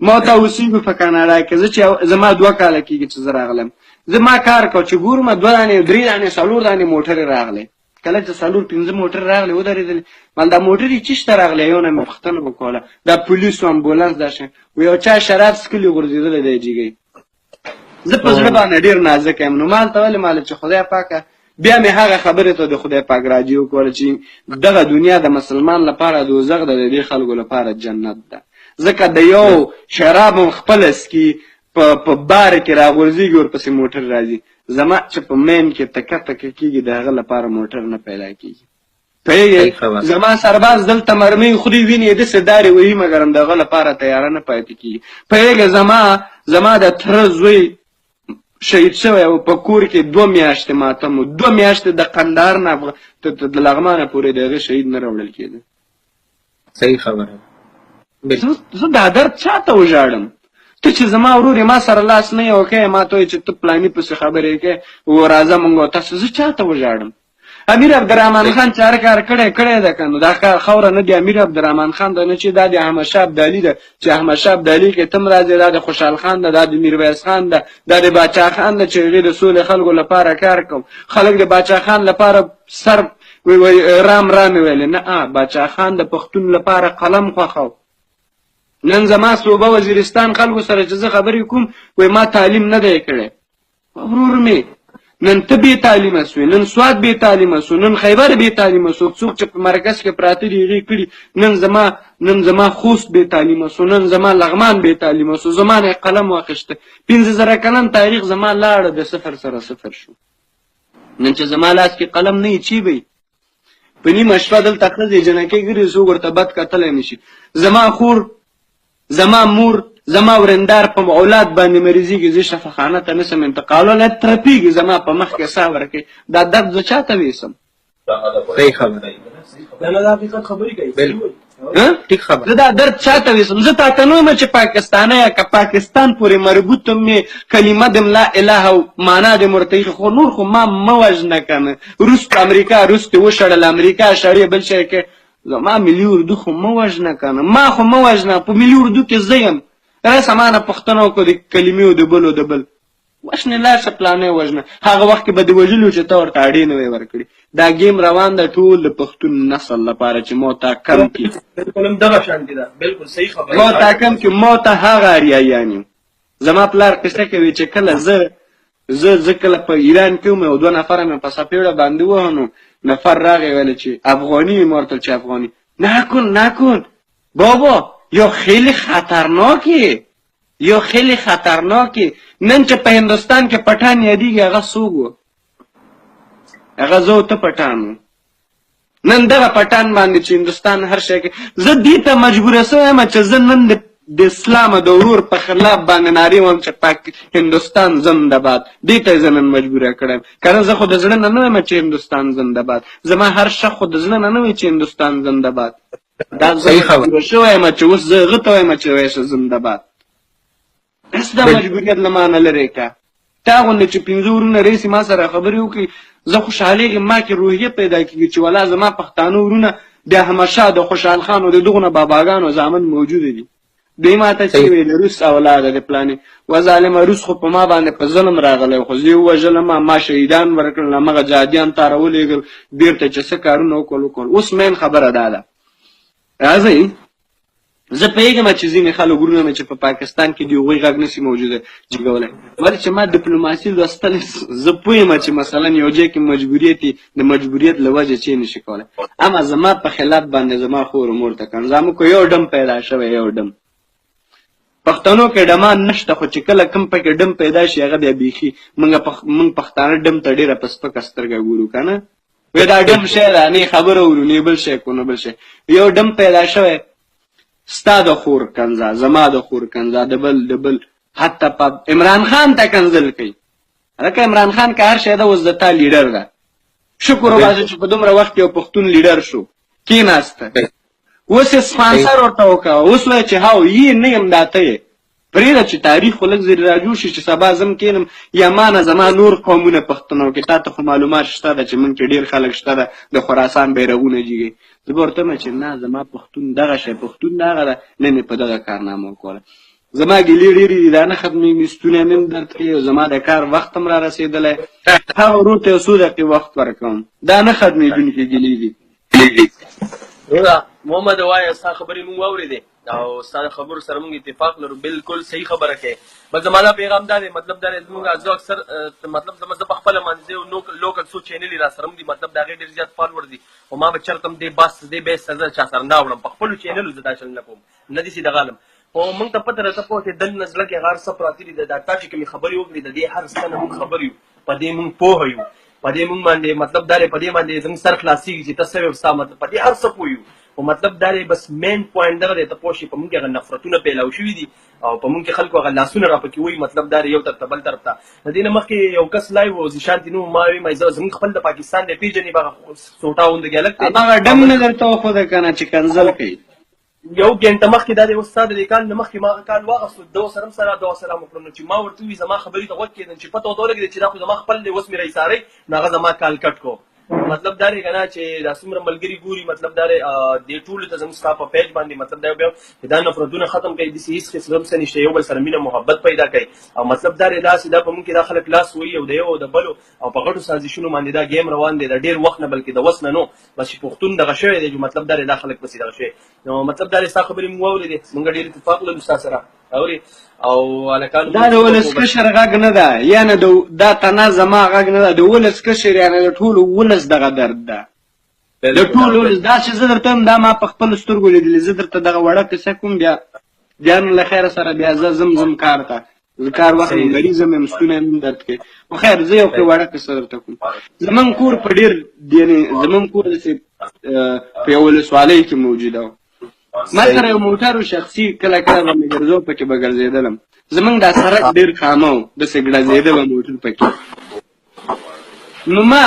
ما ته اوسېږو په کاناډا کې. زه چې زما 2 کاله کېږي چې زه راغلم، زه ما کار کو چې ګورم دوه دانې، درې دانې، څلور دانې موټرې راغلې. کله چې څلور پنځه موټر راغلې، ودرېدلې، مال دا موټرې چیشته راغلې؟ یو نه مې پوښتنه وکوله، دا پولیس و امبولانس دا شی و، یو چا شراب څکلي غورځېدلی دی جیګی. زه په زړه باندې ډېر نازک یم، نو مال ته ولې مال چې خدای پاکه، بیا مې هغه خبرې ته د خدای پاک راجع وکوله چې دغه دنیا د مسلمان لپاره دوزخ ده، د دې خلکو لپاره جنت ده، ځکه د یو شراب هم خپله څکي، په بار کې راغورځېږي، ورپسې موټر راځي. زما چې په مین کې تکه تکه کېږي، د هغه لپاره موټر نه پیدا کېږي، پوهېږې؟ زما سرباز دلته مرمۍ خوري، وینې یې داسې دارې وهي، مګر د هغه لپاره تیاره نه پاتې کېږي، پوهېږې؟ زما د تره زوی شهید شوی و، په کور کې 2 میاشتې ماتم و. 2 میاشتې د قندهار نه د لغمانه پورې د هغه شهید نه راوړل کېده. صحیح خبره. زه دا درد چاته وژاړم؟ ته چې زما ورور ما سره لاس نه یو کوې، ما ته وایي چې ته پلاني پسې خبرې کوې و، راځه مونږ تاسو، زه چاته وژاړم؟ امیر عبدالرحمن خان چې هر کار کړی کړی ده که نه، دا کار خاوره نه دی امیر عبدالرحمن خان ده، نه چې دا د احمد شاه ابدالي ده چې احمد شاه ابدالي کې تم راځي. دا د خوشحال خان ده، دا د میرویس خان ده، دا د باچا خان ده چې هغې د سولې خلکو لپاره کار کوم. خلک د باچا خان لپاره سر وی وی رام رام ویلې نه، باچا خان د پښتون لپاره قلم خوښو. نن زما صوبه وزیرستان خلکو سره چې زه خبرې کوم، وای ما تعلیم نه دی کړی. ورور مې، نن ته بې تعلیمه سوې، نن سوات بې تعلیمه سو، نن خیبر بې تعلیمه سو، څوک چې په مرکز کې پراته دي هغې کړي. نن زما خوست بې تعلیمه سو، نن زما لغمان بې تعلیمه سو. زما نه قلم واخیسته، 5000 کلن تاریخ زما لاړه، د صفر سره صفر شو. نن چې زما لاس کې قلم نه چی وي، په نیمه شپه دلته ښځې جنکۍ ګرځي، څوک ورته بد کتلی نشي. زما خور، زما مور، زما ورندار په اولاد باندې مریضېږي، زه شفاخانه ته نسم انتقالولی، ترپېږي، زما په مخ کې ساه ورکوي. دا درد زه چاته ویسم؟ صحیح خبره. نه، دا حقیقت خبرې کوي. بالکل، ټیک خبره. زه دا درد چاته ویسم؟ زه تاته نه وایم چې پاکستانه یا که پاکستان پورې مربوط مې کلمه دم لا اله او معنا دې ورته، خو نور خو ما مه وژنه که نه. روس امریکا روس دې وشړل، امریکا شړې، بل شی کې زما ملي اردو خو مه وژنه که نه، ما خو مه وژنه. په ملي اردو کې زه یم، راسه ما نه پوښتنه وکړه د کلمې او د بل او د بل وژنې، لاړ شه پلانې وژنه. هغه وخت کې به دې وژلي چې ته ورته اډې نه وې ورکړي. دا game روان ده ټول د پښتون نسل لپاره چې مو تا کم کړي. بالکل هم دغه شان دي ده، بالکل صحیح خبره. مو تا کم کړي، مو ته هغه اریایان یو. زما پلار قصه کوي چې کله زه کله په ایران کې وم او دوه نفره مې په څپېړه باندې وهو، نو نفر راغی، ویل چې افغانی، مې ورته چې افغانی نکن نکن بابا، یا خیلی خطرناکه، یو خیلی خطرناکه. نن چې په هندوستان کې پټان یادېږي، هغه څوک و؟ هغه زه او ته پټان وو. نن دغه پټان باندې چې هندوستان هر شی کې، زه دې ته مجبوره سوی یم چې زه نن د اسلام د ورور په خلاف باندې نارې وم چې پاک هندوستان زنده باد. دې ته زه نن مجبوره کړم که نه، زه خو د زړه نه نه وایم چې هندوستان زنده باد. زما هر شخص خو د زړه نه نه وایي چې هندوستان زنده باد. دا زه مجبوره شوی یم چې اوس زه هغه ته وایم چې وایه زنده باد. هېڅ دا مجبوریت له ما نه لرې که. تا غوندې چې پنځه ورونه ریسي ما سره خبرې وکړي، زه خوشحالېږم، ما کې روحیه پیدا کېږي چې ولا زما پښتانه ورونه د احمدشاه، د خوشحال خان او د دغو نه باباګانو زامن موجود دي. دوی ما ته چې ویل روس اولاده د پلانې و ظالمه، روس خو په ما باندې په ظلم راغلی، خو زه یې ووژلم، ما شهیدان ورکړل، همغه جهادیان تا راولېږل بېرته چې څه کارونه وکړل وکړل. اوس main خبره دا ده، راځئ، زه پوهېږم چې ځینې خلک ورونه مې چې په پاکستان کې دي، هغوی غږ نشي موجوده جګولی، ولې چې ما دیپلوماسي لوستلې. زه پوه یم چې مثلا یو ځای کې مجبوریت، د مجبوریت له وجې چې نشي کولی، اما زما په خلاف باندې زما خور مور ته کنځا مو کو. یو ډم پیدا شوی، یو ډم پښتنو کې ډمان نشته، خو چې کله کم پکې ډم پیدا شي، هغه بیا بیخي مونږ پښتانه ډم ته ډېره په سپکه سترګه ګورو که نه. وی دا ډم شی ده، نه خبره ورو نه بل شی کو نه بل شی. یو ډم پیدا شوی، ستا د خور کنځا، زما د خور کنځا، د بل د بل، حتی په عمران خان ته کنځل کوي. هلکه عمران خان که هر شی ده، اوس د تا لیډر ده، شکر وباسه چې په دومره وخت یو پښتون لیډر شو، کېناسته، اوس یې سپانسر ورته وکړه. اوس وایي چې هاو یې نه یم، دا ته یې پرېږده چې تاریخ خو لږ ځرې راجوړ شي چې سبا زم کښېنم یا ما نه زما نور قومونه پښتنو کې. تا ته خو معلومات شته ده چې موږ کې ډېر خلک شته ده د خراسان بیرغونه جیږي. زه به ورته وایم چې نه، زما پښتون دغه شی، پښتون دغه ده، نه مې په دغه کارنامه وکوله. زما ګیلې ډېرې دي، دا نه ختمېږي، ستونی مې هم درد کوي او زما د کار وخت هم را رسېدلی. هغه ورور ته یو څو دقیقې وخت ورکوم، دا نه ختمېدونکې ګیلې دي. وروره محمد وایه، ستا خبرې مونږ واورېدې او ستا د خبرو سره مونږ اتفاق لرو، بالکل صحیح خبره کوې. بس زما دا پیغام دا دی، مطلب دا دی زمونږ زه اکثر مطلب زما زه په خپله باندې زه یو لوکل څو چینلې را سره هم دي، مطلب د هغې ډېر زیات فالوور دي، خو ما به چېرته هم دې بحث دې بحث ته زه چا سره نه اوړم، په خپلو چینلو زه دا چل نه کوم، نه داسې دغه علم. خو مونږ ته پته ده، ته پوه شې دننه زړه کې هغه هر څه پراته دي. دا تا چې کومې خبرې وکړې د دې هر څه نه مونږ خبر یو، په دې مونږ پوه یو، په دې مونږ باندې مطلب دا دی، په دې باندې زموږ سر خلاصېږي چې ته څه وې، ستا مطلب په دې هر څه پوه یو. خو مطلب دا دی بس مین پوینټ دغه دی، ته پوه شې په مونږ کې هغه نفرتونه پیلاو شوي دي او په مونږ کې خلکو هغه لاسونه را پکې وایي، مطلب دا دی یو طرف ته بل طرف ته. د دې نه مخکې یو کس لایو و، ذیشان تې نوم، ما وی ما زموږ خپل د پاکستان دی، پېژنې به هغه سوټا غوندې هلک دی، هماغه ډم نه درته وښوده که نه چې کنځل کوي. یو ګنټه مخکې دا دی اوس ستا د دې کال نه مخکې ما هغه کال واغستو، ده سره هم سره دعا سلام وکړم، نو چې ما ورته وویل زما خبرې ته غوږ کېږده، چې پته ورته ولګېده چې دا خو زما خپل دی، اوس مې را ایسارئ، نو هغه زما کال کټ کړو. مطلب دا دی که نه چې دا څومره ملګري ګوري، مطلب دا دی دې ټولو ته زموږ ستا په پیج باندې مطلب دا بیا چې دا نفرتونه ختم کړئ، داسې هېڅ قسم څه نشته، یو بل سره مینه محبت پیدا کړئ. او مطلب دا دی داسې دا په موږ کې دا خلک لاس وهي او د یو او د بلو او په غټو سازشونو باندې دا ګیم روان دی د ډېر وخت نه، بلکې د وس نه نو بس چې پښتون دغه شوی دی، چې مطلب دا دی دا خلک پسې دغه شوی. نو مطلب دا دی ستا خبرې موږ واورېدې، موږ ډېر اتفاق لرو ستا سره اورې او هلکانو دا د ولسکشر غږ نه ده، یعنې دا تنها زما غږ نه ده، د ولسکشر یعنې د ټولو ولس دغه درد ده، د ټولو ولس. دا چې زه درته وایم دا ما په خپلو سترګو لیدلې. زه درته دغه وړه قصه کوم، بیا بیا نو له خیره سره بیا زه ځم، ځم کار ته، زه کار وخت مریض یم، ستونی مې درد کوي. خو خیر زه یو ښه وړه قصه درته کوم. زمونږ کور په ډېر یعنې زمونږ کور داسې په یوه ولسوالۍ کې موجوده و. ما سره یو موټر و شخصي، کله کله به مې ګرځو پکې به ګرځېدلم. زمونږ دا سړک ډېر خامه و، داسې ګړځېده به موټر پکې. نو ما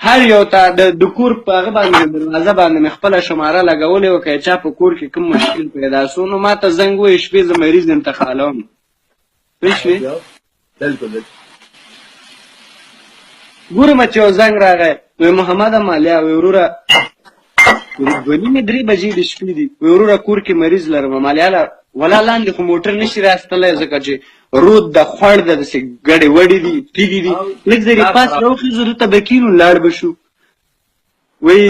هر یو ته د کور په هغه باندې دروازه باندې مې خپله شماره لګولې وه، که چا په کور کې کوم مشکل پیدا سو نو ما ته زنګ ووایي، شپې زه مریض انتقالوم. پوه شوې؟ ګورم چې یو زنګ راغی، وایي محمده مالیا، وایي وروره 2:30 3 بجې د شپې دي، وایي وروره کور کې مریض لرم. مالیا ولا لاندې خو موټر نشي راستلی ځکه چې رود ده، خوړ ده، داسې ګډې وډې دي، تیږې دي، لږ ځرې پاس راوخېژو دلته به کښېنو لاړ به شو. وایي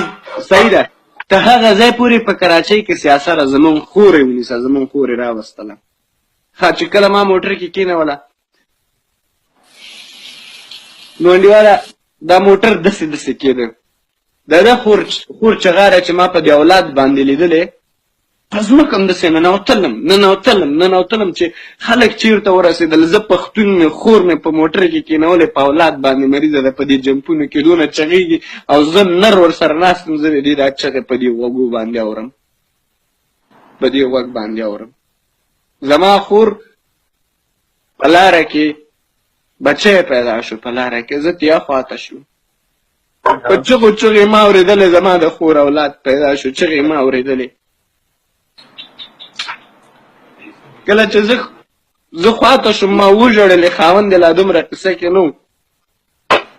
صحیح ده، ته هغه ځای پورې په کراچۍ کې سیاسره زمونږ خور یې ونیسه، زمونږ خور یې راوستله. ښه چې کله ما موټر کې کښېنوله نو انډیواله دا موټر داسې داسې کېده. د ده خور چغاره چې ما په دې اولاد باندې لیدلې، په ځمکه هم داسې ننوتلم ننوتلم ننوتلم چې خلک چېرته ورسېدل. زه پښتون مې خور مې په موټر کې کېنولې، په اولاد باندې مریضه ده، په دې جمپونو کې دونه چغېږي او زه نر ورسره ناست یم، زه د دې دا چغې په دې غوږو باندې اورم، په دې غوږ باندې اورم. زما خور په لاره کې بچی پیدا شو، په لاره کې زه تیا خواته شو، په چغو چغې ما اورېدلې، زما د خور اولاد پیدا شو، چغې ما اورېدلې. کله چې زه خواته شوم ما وژړلې، خاوند یې لا دومره قصه کې نه و.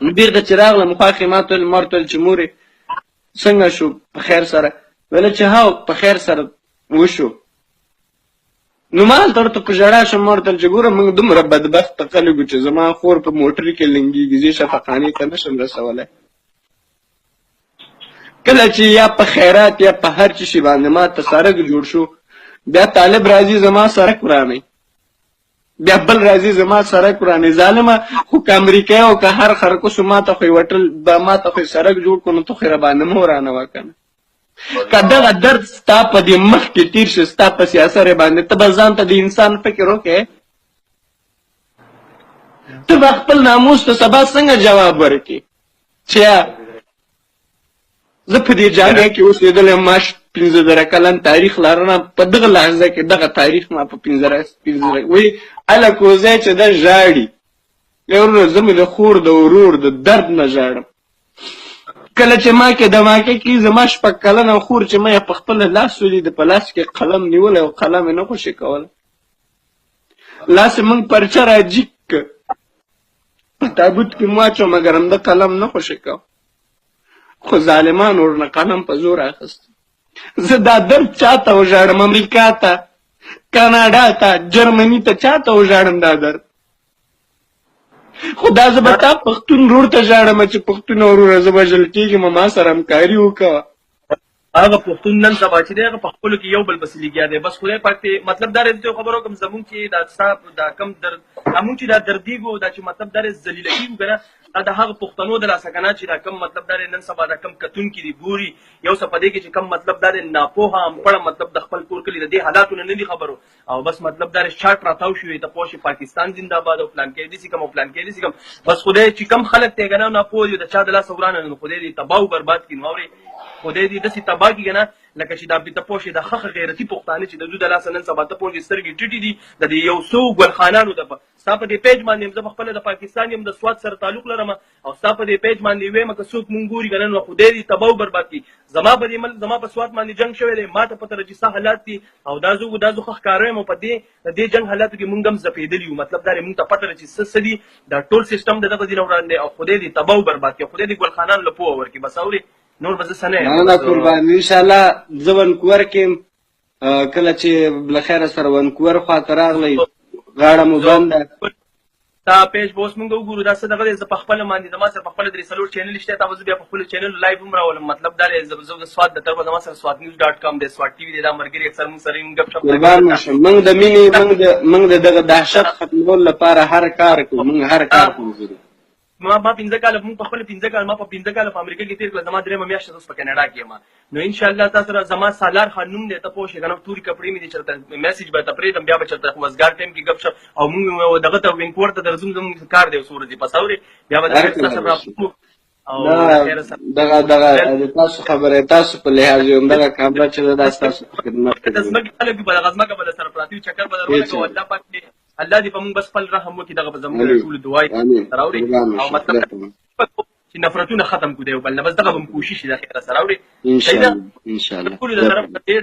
نو بېرته چې راغلم خواښې ما ته ویل، ما ورته ویل چې مورې څنګه شو په خیر سره؟ ویل چې هاو په خیر سره وشو. نو ما هلته ورته په ژړا شوم، ما ورته ویل چې ګوره موږ دومره بدبخته خلک یو چې زما خور په موټر کې لنګېږي، زه یې شفاخانې ته نه شم رسولی. کله چې یا په خیرات یا په هر څه شي باندې ما ته سړک جوړ شو، بیا طالب راځي زما سړک ورانوي، بیا بل راځي زما سړک ورانوي. ظالمه خو که امریکایي او که هر خرکوسو ما ته خو یې وټل، ما ته خو یې سړک جوړ کړو، نو ته خو یې راباندې مه ورانوه که نه. که دغه درد ستا په دې مخ کې تېر شي، ستا په سیاسرې باندې، ته به ځان ته د انسان فکر وکړې، ته به خپل ناموس ته سبا څنګه جواب ورکړې چې زه په دې جامعه کې اوسېدلی یم، ما 5000 کلن تاریخ لرم، په دغه لحظه کې دغه تاریخ ما په 5000 وایي هله کوزی چې ده ژاړي. وروره زه مې د خور د ورور د درد نه ژاړم. کله چې ما کې دماکه کې زما 6 کلنه خور چې ما یې په خپله لاس ولید، په لاس کې قلم نیولی او قلم یې نه خوشې کوله، لاس یې موږ پرچه راجیګ کړ، په تابوت کې مو واچو، مګر همده قلم نه خوشې کوه، خو ظالمانو ورنه قلم په زور اخیست. زه دا درد چا ته وژاړم؟ امریکا ته. کاناډا ته، جرمني ته، چا ته وژاړم دا درد؟ خو دا زه به تا پښتون ورور ته ژاړم چې پښتون وروره زه وژل کېږم، ما سره همکاري وکړه. هغه پښتون نن سبا چې دی هغه په خپلو کې یو بل پسې لګیا دی. بس خدای پاک ته مطلب دا دی خبرو کوم، زمونږ چې دا ستا دا کم درد، موږ چې دا دردیږو، دا چې مطلب دا ذلیل کېږو که نه، دا د هغه پښتنو د لاسه که نه چې دا کم مطلب دا نن سبا دا کم کتونکي دي ګوري، یو څه په دې کې چې کم مطلب دا دی ناپوهه انپړه مطلب د خپل کور کلي د دې حالاتو نه نه دي خبرو، او بس مطلب دا شارټ راتاو شوی ته پوه شي پاکستان زنده باد او پلان کې دي کوم او پلان کې دي کوم. بس خدای چې کم خلک ته کنه نه پوه دي د چا د لاسه ورانه، نو خدای دې تباه او برباد کړي. نو اوري خدای دې داسې تباه کړي کنه لکه چې دا به ته پوه شي د ښه غیرتي پښتانه چې د دوی د لاسه نن سبا ته پوه شي سترګې ټیټې دي د دې یو څو ګلخانانو د ستا په دې پیج باندې. زه په خپله د پاکستان یم، د سوات سره تعلق لرم، او ستا په دې پیج باندې وایم که څوک مونږ ګوري که نه نو خدای دې تباه او برباد کړي. زما په دې ملک، زما په سوات باندې جنګ شوی دی، ما ته پته ده چې څه حالات دي، او دا زه ښه ښکاره یم، او په دې د دې جنګ حالاتو کې مونږ هم ځپېدلي یو. مطلب دا دی مونږ ته پته ده چې څه څه دي، دا ټول سیستم د دغه ځای نه وړاندې، او خدای دې تباه او برباد کړي، خدای دې ګلخانانو له پوهه ورکړي. بس اوري نور به زه څه نه یم. مننه قربان. ان شاء الله زه ونکوور کې یم، کله چې له خیره سره ونکوور خواته راغلی غاړه مو بنده. تا پیج به اوس مونږ وګورو دا څه دغه دی. زه په خپله باندې زما سره په خپله 3-4 چینل شته، تا به زه بیا په خپلو چینل live هم راولم. مطلب دا دی زه د سوات د طرفه زما سره سوات نیوز ډاټ کام دی، سوات ټي وي دی، دا ملګري اکثر مونږ سره مونږ ګپ شپ. قربان مو شم. موږ د مینې، موږ د دغه دهشت ختمولو لپاره هر کار کوو، موږ هر کار کوو. ما 5 کاله، مونږ په خپل 5 کاله، ما په 5 کاله په امریکا کې تېر کړل، زما درېیمه میاشت اوس په کاناډا کې یم. نو ان شاء الله تاسو سره زما سالار خان نوم دی، ته پوه شې کنه، توري کپړې مې دي، چېرته message به ته پرېږدم، بیا به چېرته وزګار ټایم کې ګپ شپ، او مونږ دغه ته وینکوور ته درځم، زموږ کار دی څو ورځې پس اورې بیا به تاسو سره راپو او دغه دغه د تاسو خبره تاسو په لحاظ یم، دغه کامره چې دا تاسو په خدمت کې د ځمکې خلک به دغه ځمکه به سره پراته وي، چکر به درولګو. الله پاک دې، الله دې په موږ بس خپل رحم وکړي، دغه به زموږ ټول دعای راوړي، او مطلب چې نفرتونه ختم کړو دی بل نه، بس دغه به کوشش ده خیر سره راوړي. ان شاء الله، ان شاء الله. ټول د طرف ډېر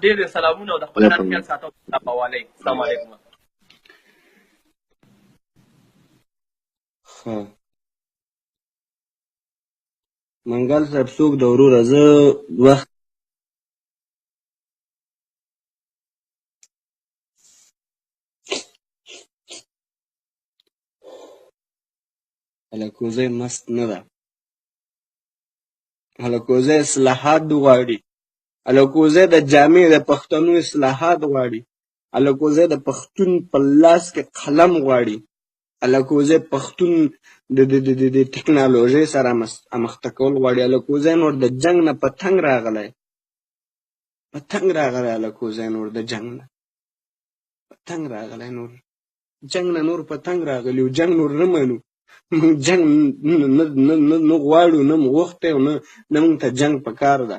ډېر سلامونه او د خپل ځان خیال ساتو. حواله. السلام علیکم. ښه منګل صاحب، څوک د وروره زه وخت الکوزی مست نه ده. الکوزی اصلاحات غواړي، الکوزی د جامع د پښتنو اصلاحات غواړي، الکوزی د پښتون په لاس کې قلم غواړي، الکوزی پښتون د ټکنالوژۍ سره امخته کول غواړي. الکوزی نور د جنګ نه په تنګ راغلی، په تنګ راغلی. الکوزی نور د جنګ نه په تنګ راغلی، نور جنګ نه نور په تنګ راغلی. جنګ نور نه منو موږ، جنګ نه نه نه نه غواړو، نه مو غوښتی او نه نه موږ ته جنګ پکار ده.